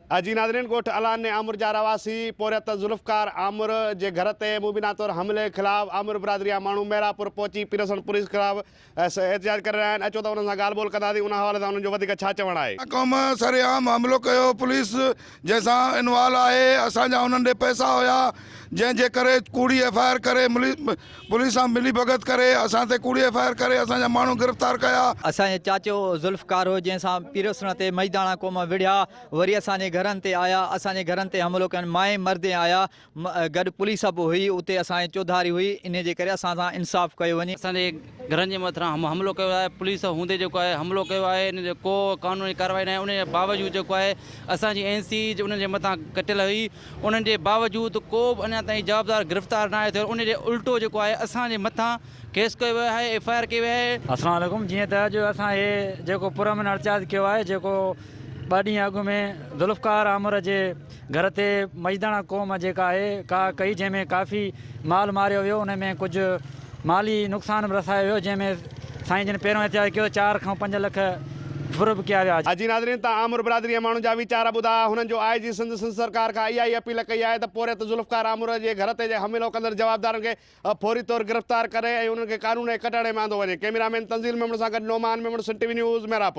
جي ناظرين ڳوٺ الان آمر جا رهواسي پورهيت ذوالفقار آمر جي گهر تي مبينا طور حملي خلاف آمر برادري جا ماڻهو ميراپور پهچي پيرسن پوليس خلاف احتجاج ڪري رهيا آهن اچو ته انهن سان ڳالهه ٻولهه ڪنداسين ان حوالي سان انهن جو وڌيڪ ڇا چوڻ آهي. قوم سرعام حملو ڪيو پوليس جنهن سان انوالو آهي اسان جا انهن ڏي پئسا هيا جنهن جي ڪري ڪوڙي ايف I R ڪري پوليس سان ملي ڀڳت ڪري اسان تي ڪوڙي ايف I R ڪري اسان جا ماڻهو گرفتار ڪيا. اسان جو چاچو ذوالفقار هو جنهن سان پيرسڻ تي مجداڻا قوم وڙهيا وري اسان جي گهرن تي آيا اسان جي گهرن تي حملو ڪين مائين مردين آيا گڏ پوليس به هئي اتي اسان جي چوڌاري هئي انهي جي ڪري اسان سان انصاف ڪيو وڃي. اسان جي گهرن جي مٿان حملو ڪيو آهي پوليس هوندي جيڪو آهي حملو ڪيو آهي ان جو ڪو قانوني ڪارروائي ناهي ان جي باوجود جيڪو آهي اسان جي اين سي انهن جي مٿان ڪٽيل هئي انهن جي باوجود ڪو به اڃا تائين جوابدار گرفتار ناهي ٿيو ان جي الٽو جيڪو آهي اسان جي مٿان ڪيس ڪيو ويو آهي ايف I R ڪئي وئي آهي. السلام عليڪم جيئن ته اڄ اسان هي جيڪو پرامن احتجاج ڪيو آهي جيڪو ٻه ڏينهن اڳ ۾ ذوالفقار آمر جي گهر تي مجداڻا قوم جيڪا آهي ڪاهه ڪئي جنهن ۾ ڪافي مال ماريو ويو ان ۾ ڪجهه مالي نقصان به رسايو ويو جنهن ۾ سائين جن پهريون احتجاج ڪيو چار کان پنج لک ڦر به ڪيا ويا. جي ناظرين تان آمر برادري جي ماڻهن جا ويچار ٻڌا هنن جو آء جي سنڌ سنڌ سرڪار کان اها ئي اپيل ڪئي آهي ته پورهيت ذوالفقار آمر جي گهر تي حملو ڪندڙ جوابدارن کي فوري طور گرفتار ڪري ۽ انهن کي قانون جي ڪٽهڙي ۾ آندو وڃي ڪئميرا مين تنزيل ميمڻ سان گڏ Noman Memon Sindh T V news Mehrapur.